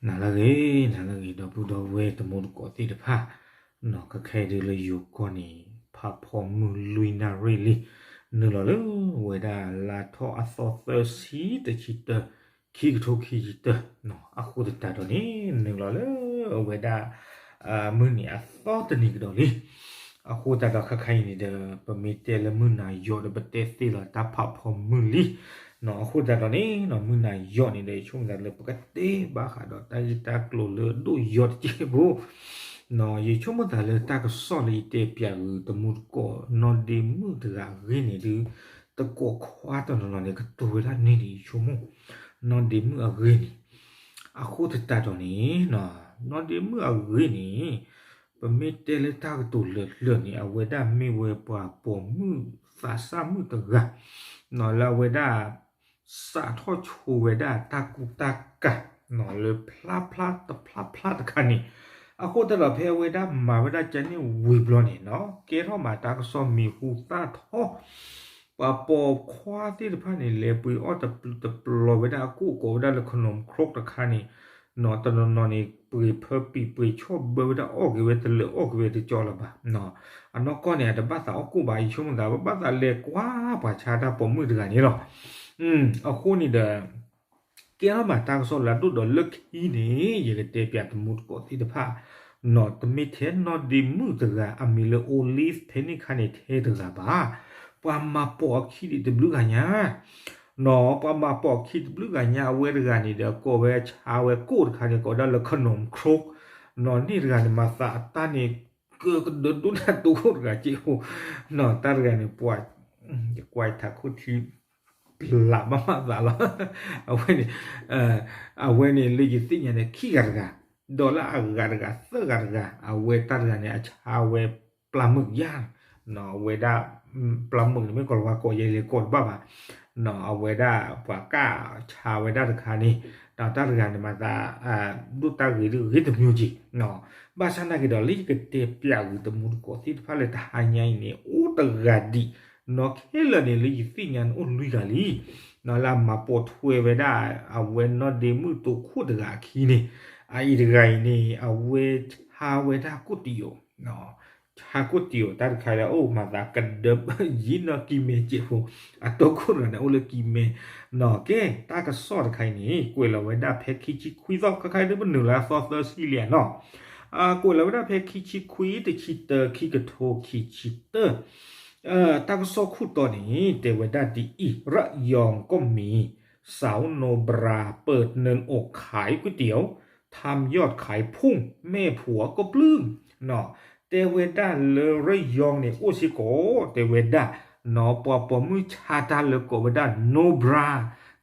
နၤလၢအဂ့ၤ နၤလၢအဂ့ၤ ဒီပုၢ်ဒီဝဲၢ်တံၤသကိးသ့ၣ်တဖၣ်, နီၢ် ခဲခဲအံၤဒုးလၢယိၤကီၢ်န့ၣ် ဖးဖီမုၢ်လွံၢ်နၣ်ရံၣ်လံ, နုာ်လီၤလၢအဝဲဒၣ်လါထီၣ်အသီသၢဆံတဆံတၢ ခံကထိခံဆံတၢ, နီၢ် အဃိသတးဒီးန့ၣ် နုာ်လီၤလၢအဝဲဒၣ် မုၢ်နံၤအသီတနံၤကဒီးလံ. အဃိသတးဒီးခဲခဲအံၤန့ၣ်ဒီး ပမ့ၢ်တဲလၢမုၢ်နၤယီၤဒီး ပတဲသ့လီၤတၢ်ဖးဖီမုၢ်လံ, နီၢ် အဃိသတးဒီးန့ၣ် နီၢ် မုၢ်နၤယီၤန့ၣ်ဒီး ယဆိကမိၣ်သးလၢပကတဲဘၣ်ဃးဒီးတၢ်ဂ့ၢ်တၢ်ကျိၤလၢအဒိၣ်ယီၤတက့ၢ်ဖိ, နီၢ် ယဆိကမိၣ်သးလၢတၢ်ကစီၣ်လၢယတဲပၠးဂုာ်တံၤသကိး နီၢ်ဒ့မုၣ်တဂၤအဂ့ၢ်န့ၣ်ဒုး သကိးခွါတနီၤနီၤန့ၣ် ကတိၤဝဲဒၣ်န့ၣ်န့ၣ် ယဆိကမိၣ် နီၢ်ဒ့မုၣ်အဂ့ၢ်န့ၣ်, အဃိသတးဒီးန့ၣ် နီၢ်ဒ့မုၣ်အဂ့ၢ်န့ၣ် ပမ့ၢ်တဲလၢတၢ်ကတိၤလၢာ်လၢာ်န့ၣ် အဝဲဒၣ်မ့ၢ်ဝဲပှၤပိာ်မုၣ်သးစၢ်မုၣ်တဂၤ, နီၢ် လၢအဝဲဒၣ် စးထီၣ်ဆိဝဲဒၣ်တၢ်ကူတၢ်ကၤ, နီၢ် လၢဖျါဖျါတဖျါဖျါတခါန့ၣ်, အဃိသတးဒီးဖဲအဝဲဒၣ်မၤဝဲဒၣ်ကန့ၣ်ဝံၤဘျီန့ၣ် နီၢ် ကဲထီၣ်မးတၢ်ကစီၣ်မံၤဟူသၣ်ထီၣ် ပှၤပိာ်ခွါသ့ၣ်တဖၣ်န့ၣ် လဲၤပှ့ၤအီၣ်တပျုာ်တပျီၤဝဲဒၣ်အကိၣ်ကိးဝဲဒၣ်လၢ ခနီၣ်ခရိး တခါန့ၣ်, နီၢ် တနီၤနီၤန့ၣ် ပှ့ၤဖၢပံာ်ပှ့ၤဆီၣ်ဘၢဝဲဒၣ်အီၣ်က့ၤဝဲတလၢာ် အီၣ်က့ၤဝဲတကၠီလၢၤဘၣ်, နီၢ် အနီၢ်ကီၢ်န့ၣ် အတဘၣ်သးအီၣ်ကိၣ်ဘၣ် ယဆိကမိၣ်သး ဘၣ်သးလဲၤကွၢ်ပှၤဆါတၢ်ပိာ်မုၣ်တဂၤန့ၣ်လီၤ. အဃိန့ၣ်ဒီး ကဲထီၣ်မးတၢ်ကစီၣ်လၢအဒိၣ်ဒီးလၢခံန့ၣ် ယကတဲပၠးတံၤသကိးသ့ၣ်တဖၣ်, နီၢ် တမ့ၢ်ထဲနီၢ်ဒ့မုၣ်တဂၤ အမံၤလၢ Olive ဖဲန့ၣ်ခါန့ၣ်ထဲတဂၤဘၣ်, ပှၤမၤပိာ်အခံဒံးတဘျုးဂၤညါ, နီၢ် ပှၤမၤပိာ်အခံတဘျုးဂၤညါ အဝဲတဂၤန့ၣ်ဒီး ကိးဝဲဆါဝဲကိၣ်တခါန့ၣ် ကိးဝဲဒၣ်လၢ ခနီၣ်ခရိး, နီၢ် န့ၣ်တဂၤန့ၣ် မၤသးအတၢ်န့ၣ် ကကဒၢဒိၣ်တၢ်တိခိၣ်တဂၤက့ၢ်ဖိ, နီၢ် တၢ်တဂၤန့ၣ် ပှၤ ယကွၢ်ထးခိၣ်ထံ ပျးဘၣ်မးသးလီၤ, အဝဲန့ၣ် အဝဲန့ၣ်လၢယသ့ၣ်ညါန့ၣ် ခံဂၤတဂၤ, ဒီးလၢအဂၤတဂၤသၢဂၤတဂၤ အဝဲတၢ်တဂၤန့ၣ် အဆါဝဲပျၢ်မုၣ်ယါ, နီၢ် အဝဲဒၣ် ပျၢ်မုၣ်န့ၣ် မ့ၢ်ကိးလီၤဝဲကိးယဲလဲၤကိးတဘၣ်ဘၣ်, နီၢ် အဝဲဒၣ်ပှၤကဆါဝဲဒၣ်တခါန့ၣ်, ဒီးတၢ်တဂၤန့ၣ်မၤသး ဒိၣ်တၢ်ဂ့ၤဒ်ဂ့ၤတမံၤက့ၢ်, နီၢ် ဘၣ်ဆၣ်နာ်က့ၤဒီးလၢယကတဲပၠးဂုာ်တံၤသကိးသ့ၣ်တဖၣ်လၢတဟါညါအံၤန့ၣ် အိၣ်တဂၤဒံး, နီၢ် ခဲလၢာ်န့ၣ် လၢယသ့ၣ်ညါန့ၣ်အိၣ်လွံၢ်ဂၤလံ, နီၢ် လၢအမၤပိာ်ထွဲဝဲဒၣ် အဝဲနီၢ်ဒ့မုၣ်တိခိၣ်တဂၤအခံန့ၣ်, အအံၤတဂၤအံၤန့ၣ် အဝဲဆါဝဲဒၣ်ကိၣ်တံာ်အိၣ် ဆါကိၣ်တံာ်အိၣ်တၢ်တခါဒီး အိၣ်မၤသးကဒၢ ယံနီၢ်ကံမဲကဲးဖိ, အတိခိၣ်တဂၤန့ၣ် အိၣ်လၢကံမဲ, နီၢ် ကဲ တၢ်ကစီၣ်တခါအံၤန့ၣ် ကွဲးလီၤဝဲဒၣ်ဖဲခံဆံခွံသီ ခဲခါဒုးပနုာ်လၢအသီသၢဆံလံဧါနီၢ်, ကွဲးလီၤဝဲဒၣ်ဖဲခံဆံခွံ တဆံတၢ ခံကထိခံဆံတၢ တၢ်ကစီၣ်ခိၣ်တီန့ၣ် တဲဝဲဒၣ်ဒ်အံၤ, ระยองก็มี สาวโนบราเปิดเนินอกขายก๋วยเตี๋ยว ทำยอดขายพุ่ง แม่ผัวก็ปลื้ม နီၢ် တဲဝဲဒၣ်လၢ ระยอง န့ၣ် အိၣ်စ့ၢ်ကီး တဲဝဲဒၣ် နီၢ် ပှၤပိာ်မုၣ်ဆါတၢ်လၢကိးဝဲဒၣ် no bra,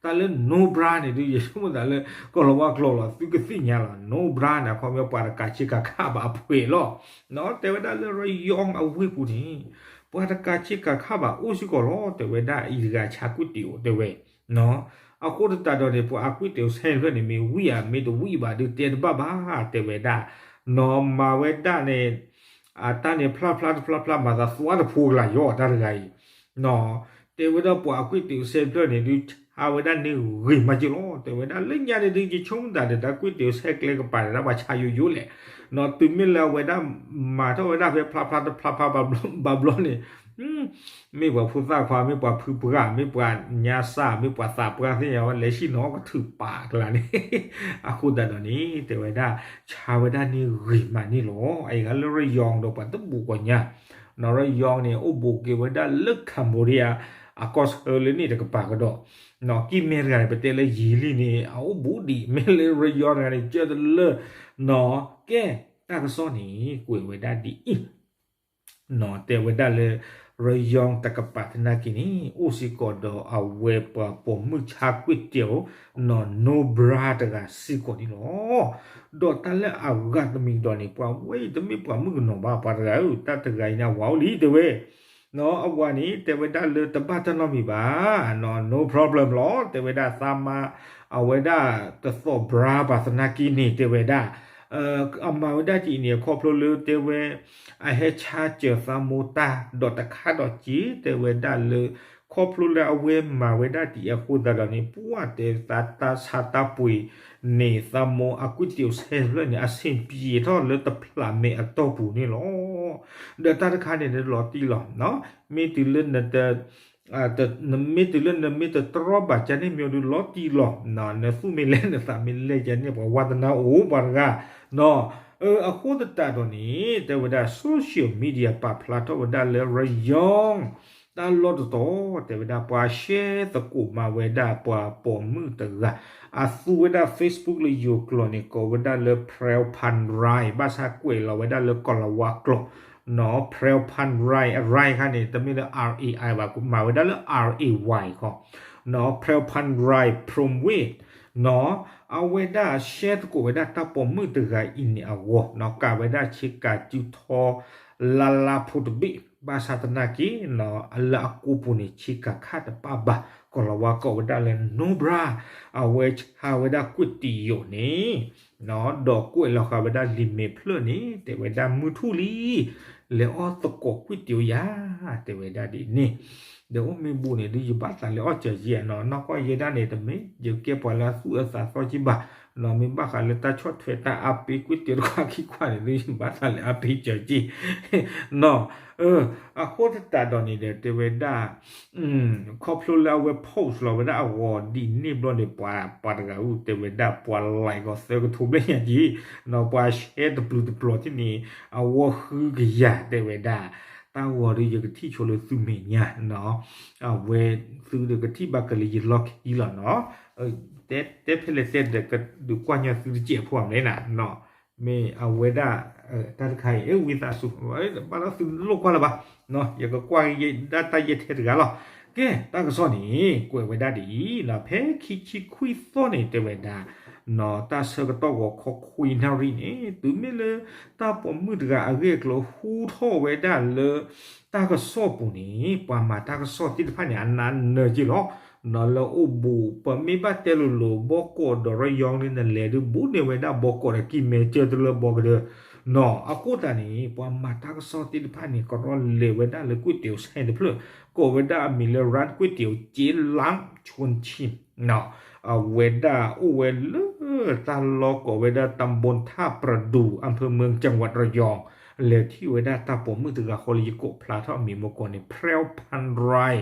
တၢ်လၢ no bra န့ၣ်ဒုး ယဆိကမိၣ်သးလၢ ကိးလီၤဝါကျိာ်လီၤ သုကသ့ၣ်ညါလီၤ no bra န့ၣ် အခီပညီပှၤတကးဆ့ကၤခးဘၣ်အဖှဲးလီၤ, နီၢ် တဲဝဲဒၣ်လၢ ระยอง အဝ့ၢ်ပူၤန့ၣ် ပှၤတကးဆ့ကၤခးဘၣ်အိၣ်စ့ၢ်ကီးလီၤ တဲဝဲဒၣ် အံၤတဂၤဆါကွံာ်တံာ်အိၣ်တဲဝဲ နီၢ် အဃိသတးဒီးန့ၣ် ပှၤအကွံာ်တံာ်အိၣ်ဆဲတဖျၢၣ်န့ၣ် မ့ၢ်ဝံၣ်ဧါ မ့ၢ်တဝံၣ်ဘၣ်ဒုးတဲတဘၣ်ဘၣ် တဲဝဲဒၣ် နီၢ် မၤဝဲဒၣ်န့ၣ် အတၢ်န့ၣ်ဖျါဖျါတဖျါဖျါ မၤသးသွါတဖိကလာ်ယီၤ တၢ်တဂၤအံၤ နီၢ် တဲဝဲဒၣ်ပှၤအကွံာ်တံာ်အိၣ်ဆဲတဖျၢၣ်န့ၣ်ဒုး ဆါဝဲဒၣ်န့ၢ်ဂ့ၤမးက့ၢ်လီၤ တဲဝဲဒၣ် လၢညါန့ၣ်ဒုး ယဆိကမိၣ်သးဒီး တၢ်ကွံာ်တံာ်အိၣ်ဆဲကျဲကပၤန့ၣ် တၢ်ပှၤဆါယိယိလဲၣ် နီၢ် တုၤမ့ၢ်လၢအဝဲဒၣ်မၤထီၣ်ဝဲဒၣ်ဖဲဖျါဖျါတဖျါဖျါဘၣ်ဘျီန့ၣ် မ့ၢ်ပှၤဖိသၣ်ခွါ မ့ၢ်ပှၤဖုပှၢ် မ့ၢ်ပှၤညါစၢ် မ့ၢ်ပှၤသးပှၢ်သ့ၣ်ညါဝဲ လဲၤဆံၣ်နီၤကထုးပာ်ကလာ်န့ၣ် အဃိသတးဒီးန့ၣ် တဲဝဲဒၣ် ဆါဝဲဒၣ်န့ၢ်ဂ့ၤမးန့ၣ်လီၤ အအံၤဂၤလၢ ระยอง ဒီးပှၤတဘူၣ်ကီၢ်ညါ နီၢ် ระยอง န့ၣ် အိၣ်ဘူးက့ၤဝဲဒၣ်လၢ Cambodia အကီၢ်ဆၢလၢန့ၣ်တကပၤကဒီး နီၢ် ကံၢ်မဲတဂၤန့ၣ် ပတဲလၢယံာ်လံန့ၣ် အအိၣ်ဘူးဒံး မ့ၢ်လၢ ระยอง တဂၤန့ၣ် ကၢတလၢ နီၢ် ကဲ တၢ်ကစီၣ်န့ၣ် ကွဲးဝဲဒၣ်ဒ်အံၤ နီၢ် တဲဝဲဒၣ်လၢ ระยอง တကပၤသနာ်က့န့ၣ် အိၣ်စ့ၢ်ကီးဒီးအဝဲပှၤပိာ်မုၣ်ဆါကွံာ်တံာ်အိၣ် နီၢ် no bra တဂၤစ့ၢ်ကီးန့ၣ်လီၤ ဒီးတၢ်လၢအဂၤတမံၤကဒီးန့ၣ် ပှၤဝဲအံၤတမ့ၢ်ပှၤမုၣ်ကနီၤဘၣ် ပှၤတဂၤဧၢ တၢ်တဂၤအံၤန့ၣ် အဝၤအိၣ်လံတဲဝဲ နီၢ် အဝၤန့ၣ် တဲဝဲဒၣ်လၢတဘၣ်တၢ်နီတမံၤဘၣ် နီၢ် no problem လီၤ တဲဝဲဒၣ်သးမါ အဝဲဒၣ်တသီၣ် bra ဘၣ်သနာ်က့န့ၣ် တဲဝဲဒၣ် အမၤဝဲဒၣ်ဒ်အံၤန့ၣ် အခီဖျိလၢတဲဝဲ အဟဲဆါစၢၤသးမိၢ်တၢ် ဒီးတခါဒီးက့ၤ တဲဝဲဒၣ်လၢ ခီဖျိလၢအဝဲမၤဝဲဒၣ်ဒ်အံၤအဃိသတးဒီးန့ၣ် ပှၤတဲသးတၢ်ဆါတၢ်ပှ့ၤန့ၣ် သးမိၢ်အကွံာ်တံာ်အိၣ်ဆဲးဖျၢၣ်န့ၣ် အဆ့ၣ်ပံၤထီၣ်လၢတဖျးမဲာ်အတီၢ်ပူၤန့ၣ်လီၤ. ဒီးတၢ်တခါန့ၣ်လီၤတံၢ်လီၤ, မ့ၢ်တုၤလၢ မ့ၢ်တုၤလၢနမ့ၢ်တတြီဘၣ်ကန့ၣ်မ့ၢ်ဒုးလီၤတံၢ်လီၤ, နသူၣ်မ့ၢ်လဲၢ်နသးမ့ၢ်လဲၢ်ကန့ၣ် ပှၤဝါသနာအိၣ်ပှၤတဂၤ, အဃိသတးဒီးန့ၣ် တဲဝဲဒၣ် social media ပာ်ဖျါထီၣ်ဝဲဒၣ်လၢ ရယီ တၢ်လီၢ်တတီၤ တဲဝဲဒၣ် ပှၤ share သကိးမၤဝဲဒၣ်ပှၤပိာ်မုၣ်တဂၤ အသူဝဲဒၣ် Facebook လၢယိၤကျိာ်န့ၣ် ကိးဝဲဒၣ်လၢ Pralphan Rai ဘၣ်ဆၣ်ကွဲးလီၤဝဲဒၣ်လၢကီၢ်လၤဝါကျိာ်, Pralphan Rai, Rai ခါန့ၣ် တမ့ၢ်လၢ R A I ဘၣ် မၤဝဲဒၣ်လၢ R A Y ခီ, Pralphan Rai Promwit နီၤ, အဝဲဒၣ် share သကိးဝဲဒၣ်တၢ်ပိာ်မုၣ်တဂၤအံၤန့ၣ်အဂီၢ်နီၤ, ကးဝဲဒၣ်ဆ့ကၤစုထီ လါလါဖိတဘ့ၣ်, ဘၣ်ဆၣ်သနာ်က့နီၤ လၢအကိာ်ပူၤန့ၣ် ဆ့ကၤခါတပၣ်ဘၣ်, ကီၢ်လၤဝါကိးဝဲဒၣ်လၢ Nubra, အဝဲဆါဝဲဒၣ်ကွံာ်တံာ်ယိာ်န့ၣ် ဒီးကွဲးလီၤဃာ်ဝဲဒၣ်လံာ်မဲာ်ဖျၢၣ်န့ၣ် တဲဝဲဒၣ်မုၢ်ထူၣ်လံ လဲၤအီၣ်သကိးကွံာ်တံာ်ယိာ်ယၤ, တဲဝဲဒၣ်ဒ်န့ၣ်, ဒီးအိၣ်မ့ၢ်ဘူးန့ၣ်ဒုး ယဘၣ်သးလဲၤအီၣ်စၢၤက့နီၤ, နီၢ်ကီၢ်ယဲဒၣ်န့ၣ် တမ့ၢ် ယကဲပှၤလၢအသူၣ်အၢသးသီက့ဘၣ်, နီၤ မ့ၢ်ဘၣ်ဃးလၢတၢ်ဆီၣ်ထွဲတၢ်အါပ့ၤကွံာ်တံာ်တခွးခံခွးန့ၣ်ဒုး ယဘၣ်သးလဲၤအါပ့ၤစၢၤက့နီၤ, အဃိသတးဒီးန့ၣ်ဒီး တဲဝဲဒၣ် ခီဖျိလၢအဝဲ post လီၤဝဲဒၣ်အဂီၤဒ်န့ၣ်ဘျီန့ၣ် ပှၤ ပှၤတဂၤအူ တဲဝဲဒၣ်ပှၤ like ဂီၤသၢကထိဘျဲၣ်ညါက့, နီၤ ပှၤ share တပျုာ်တပျီၤထံၣ်န့ၣ် အဝဲဃုကယၤ တဲဝဲဒၣ်, တၢ်ဂီၤဒီးယကထံၣ်ဆိလၢသုမဲာ်ညါနီၤ, အဝဲသုဒီးကထံၣ်ဘၣ်ကလံၤယလီၢ်ခံလီၤနီၤ, တဲဖဲလဲၣ်တဲဒီးကဒုးကွၢ်ညီသုတစဲးဖိမ့ၢ်နၤနီၤ, မ့ၢ်အဝဲဒၣ် တၢ်တခါအံၤ ဝံသးစူၤ ဘၣ်ဒီးသုလိၣ်ကွၢ်လၢၤဘၣ်, ယကကွၢ်ဒၣ်တၢ်ယဲၢ်ထဲတဂၤလီၤ. ကဲ တၢ်ကစီၣ်န့ၣ် ကွဲးဝဲဒၣ်ဒ်အံၤနီၤ, ဖဲခံဆံခွံသီန့ၣ် တဲဝဲဒၣ် နီၤ တၢ်ဆၢကတီၢ်ဂီၤခီခွံနၣ်ရံၣ်န့ၣ် တုၤမ့ၢ်လၢတၢ်ပိာ်မုၣ်တဂၤအဂ့ၢ်အကျိၤဟူထီၣ်ဝဲဒၣ်လၢ တၢ်ကစီၣ်ပူၤန့ၣ် ပှၤမၤတၢ်ကစီၣ်သ့ၣ်တဖၣ်န့ၣ် အနးနၢၤက့လီၤ. နီၤ လၢအိၣ်ဘူး ပမ့ၢ်ဘၣ်တဲလိၤလိၤ ဘီကီးဒီးရယီန့ၣ် နလဲၤဒုးဘူးန့ၢ်ဝဲဒၣ်ဘီကီးဒီးကံၢ်မဲကၢတလၢဘီကဒၢ နီၤ အဃိသတးန့ၣ် ပှၤမၤတၢ်ကစီၣ်သ့ၣ်တဖၣ်န့ၣ် ကရီလဲၤဝဲဒၣ်လၢကွံာ်တံာ်အိၣ်ဆဲးတဖျၢၣ် ကိးဝဲဒၣ်အမံၤလၢ ร้านก๋วยเตี๋ยวเจ๊ล้างชวนชิม နီၤ အဝဲဒၣ်အိၣ်ဝဲလၢတၢ်လီၢ်ကိးဝဲဒၣ် ตำบลท่าประดู่ อำเภอเมือง จังหวัดระยอง လဲၤထံၣ်ဝဲဒၣ်တၢ်ပိာ်မုၣ်တဂၤဃီလၢယကိးဖျါထီၣ်အမံၤမ့ၢ်ကီးန့ၣ် Pralphan Rai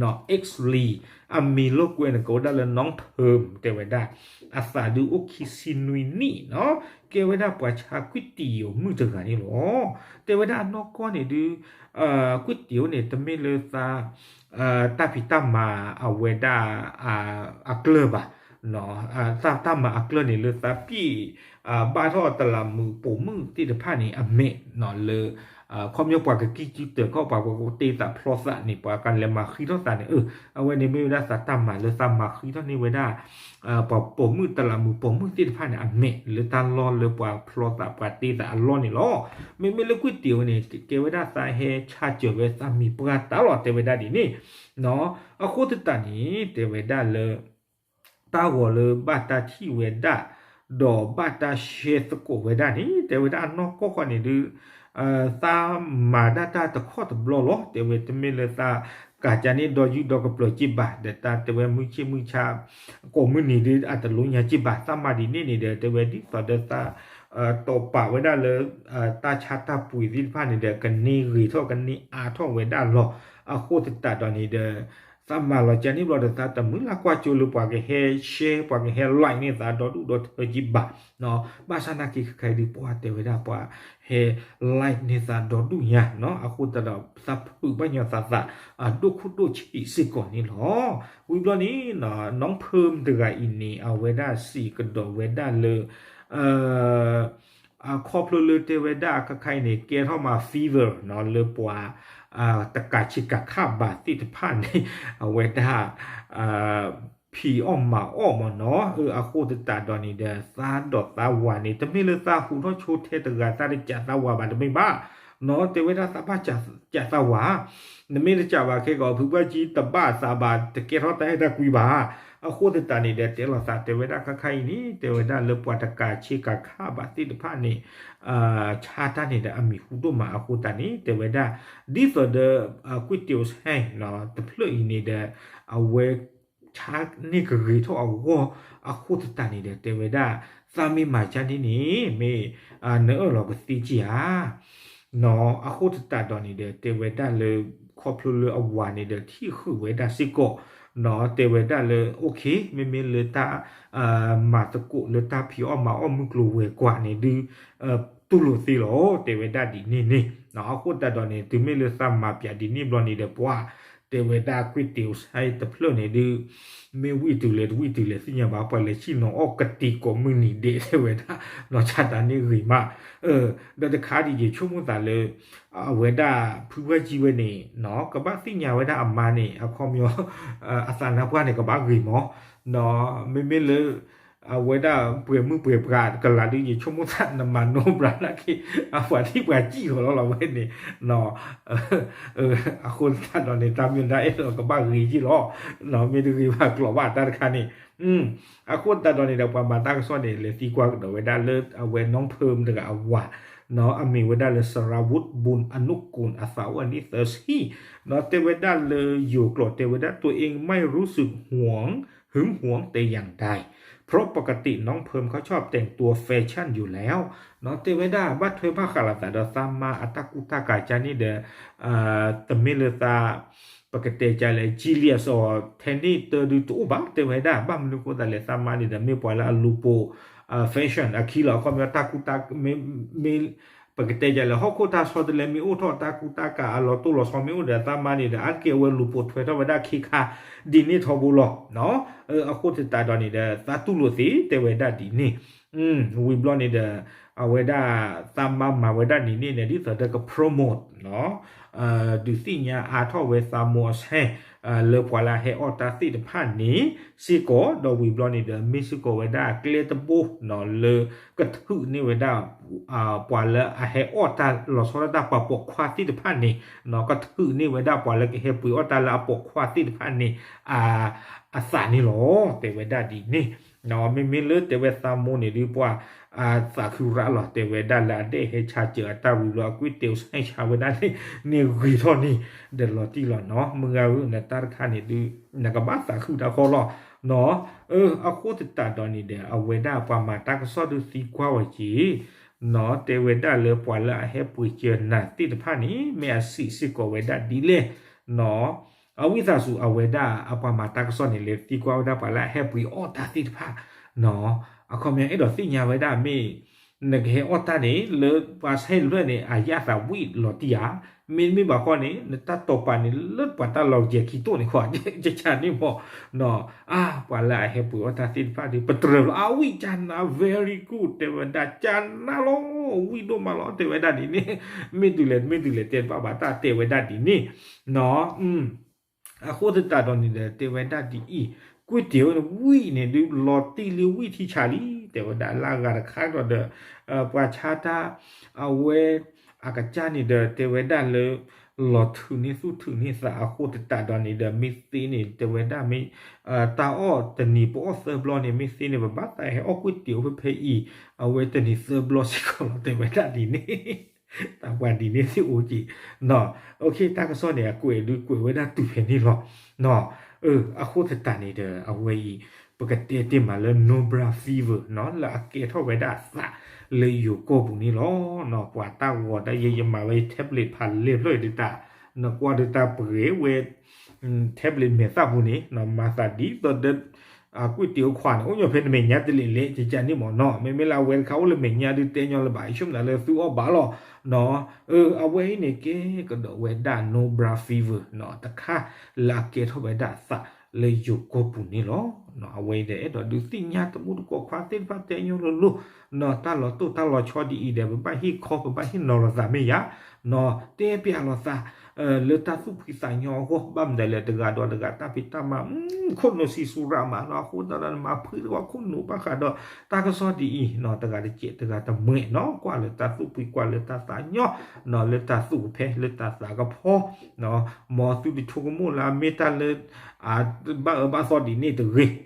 နီၤ X Lee အမံၤလီၢ်ကွဲန့ၣ် ကိးဝဲဒၣ်လၢ น้องเพิ่ม တဲဝဲဒၣ် အသးဒုးအိၣ်ခံဆံနွံနံၣ်နီၤ ကဲဝဲဒၣ်ပှၤဆါကွံာ်တံာ်ယိာ်မုၣ်တဂၤန့ၣ်လီၤ. တဲဝဲဒၣ်အနီၢ်ကီၢ်န့ၣ်ဒုး ကွံာ်တံာ်ယိာ်န့ၣ် တမ့ၢ်လၢသး တၢ်ဖံးတၢ်မၤအဝဲဒၣ် အကျၢၢ်ဘၣ် တၢ်မၤအကျၢၢ်န့ၣ်လၢသးပံး ဘၣ်ထီၣ်တလးမူးပိာ်မုၣ်သ့ၣ်တဖၣ်န့ၣ် အမဲာ်နီၤလၢ ခီပညီပှၤကကံၢ်ကံၢ်တၢၢ်ခီ ပှၤကတ့သးဖျီသးန့ၣ် ပှၤကလဲၤမၤဃံထီၣ်သးန့ၣ် အဝဲန့ၣ်မ့ၢ်ဝဲဒၣ်သးတၢ်မၤလၢသးမၤဃံထီၣ်န့ၢ်ဝဲဒၣ် ပှၤပိာ်မုၣ်တလးမူးပိာ်မုၣ်သ့ၣ်တဖၣ်န့ၣ် အမဲာ်လၢတၢ်လီၢ်လၢပှၤဖျီသးပှၤတ့သးအလီၢ်န့ၣ်လီၤ. မ့မ့ၢ်လၢကွံာ်တံာ်ယိာ်န့ၣ် ကဲဝဲဒၣ်သးဟဲဆါစၢၤဝဲသးမံၤပှၢ်တၢ်လီၤ တဲဝဲဒၣ်ဒ်န့ၣ် အဃိသတးန့ၣ် တဲဝဲဒၣ်လၢ တၢ်ဂီၤလၢဘၣ်တၢ်ထံၣ်ဝဲဒၣ် ဒီးဘၣ်တၢ် share သကိးဝဲဒၣ်န့ၣ် တဲဝဲဒၣ်အနီၢ်ကီၢ်ဃီန့ၣ်ဒုး သးမၤဒၣ်တၢ်တခီတဘျီလီၤ. တဲဝဲတမ့ၢ်လၢသးကးကန့ၣ်ဒီယူၢ်ဒီကပျၢၤက့ဘၣ် ဒီးတၢ်တဲဝဲမုၢ်ဆ့ၣ်မုၢ်ဆါ ကိးမုၢ်နံၤဒုး အတလိညါက့ဘၣ် သးမၤဒ်န့ၣ်န့ၣ်ဒီး တဲဝဲဒ်သိးဒီးသး တိာ်ပာ်ဝဲဒၣ်လၢ တၢ်ဆါတၢ်ပှ့ၤသ့ၣ်တဖၣ်န့ၣ်ဒီး ကန့ၢ်ဂ့ၤထီၣ်ကန့ၢ်အါထီၣ်ဝဲဒၣ်လီၤ. အဃိသတးဒီးန့ၣ်ဒီး သးမၤလီၤကန့ၣ်ဘျီဒီး သးတမုၢ်လၢ်ကွၢ်ကၠိလၢပှၤကဟဲ share ပှၤကဟဲ like န့ၢ်သးဒီဒူၣ်ဒီထၢက့ဘၣ်. ဘၣ်ဆၣ်နာ်က့ခဲခါအံၤဒုး ပှၤတဲဝဲဒၣ်ပှၤဟဲ like န့ၢ်သးဒီဒူၣ်ညါနီၤ အဃိသတးဒီး သးဖုးဘၣ်ညီသးသး အဒိၣ်ခိၣ်ဒိၣ်ဆံးစ့ၢ်ကီးန့ၣ်လီၤ. ဝံၤဘျီန့ၣ် น้องเพิ่ม တဂၤအံၤန့ၣ် အဝဲဒၣ်စံးကဒီးဝဲဒၣ်လၢ ခီဖျိလၢတဲဝဲဒၣ်ခဲခါအံၤန့ၣ် ကဲထီၣ်မး fever နီၤ လၢပှၤ တကးဆံးကးခးဘၣ်သ့ၣ်တဖၣ်န့ၣ် အဝဲဒၣ် ဖံးအီၣ်မၤအီၣ်မးနီၤ အဃိသတးဒီးန့ၣ်ဒီး သးဒီးသးဝၤန့ၣ် တမ့ၢ်လၢသးဟူးထီၣ်ဆိထဲတဂၤ သးတကးသးဝၤဘၣ်တမ့ၢ်ဘၣ်နီၤ တဲဝဲဒၣ်သးဘၣ်ကးသးဝၤ နမ့ၢ်တကးဘၣ်ခဲကီး ဖုဘၣ်ကံတဘၣ်သးဘၣ် တကဲထီၣ်တၢ်အဲၣ်တၢ်ကွံဘၣ် အဃိသတးန့ၣ်ဒီး တဲလိာ်သးတဲဝဲဒၣ်ခါခါအံၤန့ၣ် တဲဝဲဒၣ်လၢပှၤတကးဆ့ကၤခးဘၣ်သ့ၣ်တဖၣ်န့ၣ် ဆါတၢ်န့ၣ်ဒီးအမံၤဟူဒိၣ်မးအဃိသတးန့ၣ် တဲဝဲဒၣ် ဒ်သိးဒီး ကွံတ့ၢ်စဟဲ တဖျၢၣ်အံၤန့ၣ်ဒီး အဝဲ ဆါန့ၢ်ကဂ့ၤထီၣ်အဂီၢ် အဃိသတးန့ၣ်ဒီး တဲဝဲဒၣ် သးမ့ၢ်မၤကၢ်န့ၣ်န့ၣ် မ့ၢ် နအၢၣ်လီၤကသ့က့ၤဧါ နီၣ် အဃိသတးဒီးန့ၣ်ဒီး တဲဝဲဒၣ်လၢ ခီဖျိလၢအဝၤန့ၣ်ဒီး ထံၣ်ဃုာ်ဝဲဒၣ်စ့ၢ်ကီး နီၣ် တဲဝဲဒၣ်လၢ အိၣ်ခ့ မ့မ့ၢ်လၢတၢ် မၤသကိးလၢတၢ်ဖံးအီၣ်မၤအီၣ်မုၢ်ကျိၤဝဲၤကွာ်န့ၣ်ဒုး တူၢ်လိာ်သ့လီၤ တဲဝဲဒၣ်ဒ်န့ၣ်န့ၣ် နီၣ် အဃိသတးဒီးန့ၣ် တုၤမ့ၢ်လၢသးမၤပၠးဒ်န့ၣ်ဘျီန့ၣ်ဒီး ပှၤ တဲဝဲဒၣ်ကွံတ့ၢ်စဟဲတဖျၢၣ်န့ၣ်ဒုး မ့ၢ်ဝံၣ်တုၤလဲၣ်တဝံၣ်တုၤလဲၣ်သ့ၣ်ညါဘၣ် ပှၤလဲၤဆ့ၣ်နီၤအီၣ်ကတံၤကိးမုၢ်နံၤဒဲး တဲဝဲဒၣ် နီၣ်ဆါတၢ်န့ၣ်ဂ့ၤမး ဒီးတခါဒ်ယဆိကမိၣ်သးလၢ အဝဲဒၣ်ဖုဝဲကံဝဲန့ၣ် နီၣ် ကဘၣ်သ့ၣ်ညါဝဲဒၣ်အမါန့ၣ် အခီပညီ အသးနါပှၢ်န့ၣ် ကဘၣ်ဂ့ၤမး နီၣ် မ့မ့ၢ်လၢ အဝဲဒၣ်ပှဲၤမုၢ်ပှဲၤပှၤကလးဒုး ယဆိကမိၣ်သးနမၤနိဘြၤလၢက့ၤ အပှၤထံၣ်ပှၤစံၣ်ဃီလီၤလီၤဝဲန့ၣ် နီၣ် အဃိသတးဒီးန့ၣ် တၢ်မ့ၢ်ဒၣ်အဲၣ်ဒိးကဘၣ်ဂ့ၤက့ၤလီၤ နီၣ် မ့ၢ်တဂ့ၤဘၣ်ကျိၤဘၣ်တၢ်တခါန့ၣ် အဃိသတးဒီးန့ၣ်ဒီး ပှၤမၤတၢ်ကစီၣ်န့ၣ် လဲၤသံကွၢ်ကဒီးဝဲဒၣ်လၢအဝဲနီၢ်ဖၢမတဂၤအဝၤ နီၣ် အမ့ၢ်ဝဲဒၣ်လၢ สราวุธ บุญอนุกูล အသးအိၣ်အနံၣ်သၢဆံ နီၣ် တဲဝဲဒၣ်လၢယိၤကျိာ်တဲဝဲဒၣ် ตัวเองไม่รู้สึกหวง หึงหวงแต่อย่างใด เพราะปกติน้องเพิ่มเขาชอบแต่งตัวแฟชั่นอยู่แล้ว နီၣ် တဲဝဲဒၣ်ဘၣ်ထွဲဘၣ်ဃးလိာ်သးဒီးသးမါအတၢ်ကူတၢ်ကၤကၢ်န့ၣ်ဒီး တမ့ၢ်လၢသး ပကတဲကၢ်လဲၣ် jealous အီၤ ထဲန့ၣ်တၢ်ဒုးတအိၣ်ဘၣ် တဲဝဲဒၣ် ဘၣ်မနုၤအဃိသတးလဲၣ် သးမါန့ၣ်ဒီး မ့ၢ်ပှၤလၢအလူၤပိာ် fashion အခံလီၤ အခီပညီတၢ်ကူတၢ် မ့ၢ် ပကတဲကၢ်လဲၣ် ဟီၣ်ခိၣ်တၢ်ဆီတလဲမ့ၢ်အိၣ်ထီၣ် တၢ်ကူတၢ်ကၤအလီၤတိၢ်လီၤဆီမ့ၢ်အိၣ်ဒီး သးမါန့ၣ်ဒီး အါတက့ၢ်အဝဲလူၤပိာ်ထွဲထီၣ်ဝဲဒၣ်ခ့ခါ ဒ်န့ၣ်ထီဘိလီၤ နီၣ် အဃိသတးဒီးန့ၣ်ဒီး သးတူၢ်လိာ်သ့ တဲဝဲဒၣ်ဒ်န့ၣ် ဝံၤဘျီန့ၣ်ဒီး အဝဲဒၣ် သးမါမၤဝဲဒၣ်ဒ်န့ၣ်န့ၣ် ဒ်သိးဒီးက promote နီၣ် ဒုးသ့ၣ်ညါအါထီၣ်ဝဲသးမိၢ်အဆဲ လၢပှၤလၢအဟဲအီၣ်တၢ်သ့ၣ်တဖၣ်န့ၣ် စ့ၢ်ကီး ဒီးဝံၤဘျီန့ၣ်ဒီး မ့ၢ်စ့ၢ်ကီးဝဲဒၣ်ကျဲတဘိ နီၣ် လၢကထုးန့ၢ်ဝဲဒၣ် ပှၤလၢအဟဲအီၣ်တၢ်လီၤဆီဒၣ်တၢ်ပှၤပိာ်ခွါသ့ၣ်တဖၣ်န့ၣ် နီၣ် ကထုးန့ၢ်ဝဲဒၣ်ပှၤလၢကဟဲပှ့ၤအီၣ်တၢ်လၢအပိာ်ခွါသ့ၣ်တဖၣ်န့ၣ် အသးန့ၣ်လီၤ တဲဝဲဒၣ်ဒ်န့ၣ် မ့မ့ၢ်လၢတဲဝဲသးမိၢ်န့ၣ်ဒုးပှၤ သးခုရၣ်လီၤ တဲဝဲဒၣ်လၢအဒဲးဟဲဆါစၢၤအတၢ်ဝံၤဘျီ အကွံတ့ၢ်စဟဲဆါဝဲဒၣ်န့ၣ် န့ၢ်ဂ့ၤထီၣ်န့ၣ် ဒီးလီၤတံၢ်လီၤနီၣ် မုၢ်ဂၤဧၢ နတၢ်တခါန့ၣ်ဒုး နကဘၣ်သးခုတၢ်ဃီလီၤ နီၣ် အဃိသတးဒီးန့ၣ်ဒီး အဝဲဒၣ်ပှၤမၤတၢ်ကစီၣ်ဒုးသံကွၢ်ဝဲက့ၤ နီၣ် တဲဝဲဒၣ်လၢပှၤလၢအဟဲပှ့ၤစၢၤနၤသ့ၣ်တဖၣ်န့ၣ် မ့ၢ်အစံးစ့ၢ်ကီးဝဲဒၣ်ဒ်လဲၣ် နီၣ် အဝံသးစူၤအဝဲဒၣ်အပှၤမၤတၢ်ကစီၣ်န့ၣ် လဲၤသံကွၢ်ဝဲဒၣ်ပှၤလၢအဟဲပှ့ၤအီၣ်တၢ်သ့ၣ်တဖၣ် နီၣ် အခီပညီအဲၣ်ဒိးသ့ၣ်ညါဝဲဒၣ်မ့ၢ် နကဟဲအီၣ်တၢ်န့ၣ် လၢပှၤဆဲးတဖျၢၣ်န့ၣ် အယၣ်သးဝံၣ်လီၤတံၢ်ဧါ မ့တမ့ၢ်ဘၣ်ဃီန့ၣ် နတၢ်တိာ်ပာ်န့ၣ် လၢပှၤတၢ်လီၤကဲၤခံတိၢ်န့ၣ်ဃီ ကကန့ၣ်မ့ၢ် နီၣ် အါ ပှၤလၢအဟဲပှ့ၤအီၣ်တၢ်သ့ၣ်တဖၣ်ဒီး ပတြၢၤလီၤ အဝံၣ်ကၢ်နၤ very good တဲဝဲဒၣ် ကၢ်နၤလီၤ ဝံၣ်ဒိၣ်မးလီၤ တဲဝဲဒၣ်ဒ်န့ၣ် မ့ၢ်တုၤလဲၣ် မ့ၢ်တုၤလဲၣ် တဲတဘၣ်ဘၣ်တၢ်တဲဝဲဒၣ်ဒ်န့ၣ် နီၣ် အဃိသတးဒီးန့ၣ်ဒီး တဲဝဲဒၣ်ဒ်အံၤ ကွံတ့ၢ်ဝံၣ်န့ၣ်ဒုး လီၤတံၢ်လံဝံၣ်ထံဆးလံ တဲဝဲဒၣ်လၢအဂၤတခါဒီး ပှၤဆါတၢ် အဝဲ အကစၢ်န့ၣ်ဒီး တဲဝဲဒၣ်လၢ လီၤထုးန့ၢ်သူၣ်ထုးန့ၢ်သးအဃိသတးဒီးန့ၣ်ဒီး မ့ၢ်သ့န့ၣ် တဲဝဲဒၣ်မ့ၢ် တၢ်အီၣ်တနံၤပအီၣ်သၢဘျီန့ၣ် မ့ၢ်သ့န့ၣ် ပဘၣ်သးဟဲအီၣ်ကွံတ့ၢ်အိၣ်ဖဲဖဲအံၤ အဝဲတနံၤသၢဘျီစ့ၢ်ကီးလီၤ တဲဝဲဒၣ်ဒ်န့ၣ် တၢ်ပှၤဒ်န့ၣ်သ့ၣ်အိၣ်က့ၤ နီၣ် တၢ်ကစီၣ်န့ၣ် အကွဲးဒုးကွဲးဝဲဒၣ်တုၤဖဲန့ၣ်လီၤ နီၣ် အဃိသတးန့ၣ်ဒီး အဝဲအံၤ ပကတဲတ့ၢ်မးလၢ Nobra fever နီၣ် လၢအကဲထီၣ်ဝဲဒၣ်အသးလၢယိၤကီၢ်ပူၤန့ၣ်လီၤ နီၣ် ပှၤတၢ်ဂီၤတၢ်ယဲ ယမၤဝဲ tablet ဖးလဲၢ်ဖျၢၣ်ဒုးတၢ် နကွၢ်ဒုးတၢ်ပှဲၤဝဲ tablet မဲာ်သၣ်ပူၤန့ၣ် နီၣ် မၤသးဒ်သိးဒီး ကွံတ့ၢ်အိၣ်ခွါန့ၣ် အိၣ်ညီဖဲနမဲာ်ညါတလဲၤလဲၤ ကကန့ၣ်မ့ၢ်နီၣ် မ့မ့ၢ်လၢအဝဲတခါအိၣ်လၢမဲာ်ညါဒုးတဲညီလၢၤဘၣ် ယဆိကမိၣ်လၢသုအီၣ်ဘၣ်လီၤ နီၣ် အဝဲအံၤန့ၣ်ကဲကဒီးဝဲဒၣ် Nobra fever နီၣ် တခါလၢအကဲထီၣ်ဝဲဒၣ်အသးလၢယိၤကီၢ်ပူၤန့ၣ်လီၤ နီၣ် အဝဲအံၤဒီးအဲၣ်ဒိးဒုးသ့ၣ်ညါတမူတကိးခွါသ့ၣ်တဖၣ်တဲညီလိၤလိၤ နီၣ် တၢ်လီၤတိၢ်တၢ်လီၤဆီဒ်အံၤဒီး ပဘၣ်ဟ့ၣ်ခီ ပဘၣ်ဟ့ၣ်နီၤလိာ်သးမ့ၢ်ယၤ နီၣ် တဲပျးလိာ်သး လၢတၢ်သူၣ်ဖှံသးညီအဂီၢ် ဘၣ်မနုၤလဲၣ် တဂၤဒီးတဂၤတၢ်ဖံးတၢ်မၤ ခိၣ်နူာ်ဆံးစူၤရၣ်မးနီၣ် အဃိသတးဒီးနမၤဖုးတဝီခိၣ်နူာ်ဘၣ်ဃးဒီး တၢ်ကစီၣ်ဒ်အံၤ နီၣ် တဂၤတစဲးတဂၤတမှဲးနီၣ် ကွၢ်လၢတၢ်သူၣ်ဖှံကွၢ်လၢတၢ်သးညီ နီၣ် လၢတၢ်သူၣ်ကဖဲလၢတၢ်သးကဖီ မ်သုတဆိကမိၣ်လၢအမ့ၢ်တၢ်လၢ ဘၣ်အၢဘၣ်သီဒ်န့ၣ်တဂ့ၤ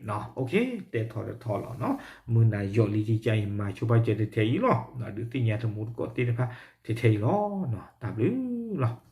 တဲထီၣ်တထီလီၤနီၤ, မုၢ်နၤယီၤလံကကါအံၤ မၤဆိပာ်စၢၤထဲထဲအံၤလီၤ. ဒုးသ့ၣ်ညါတမူတကိးသ့ၣ်တဖၣ်ထဲထဲအံၤလီၤ. တၢ်ဘျုးလီၤ.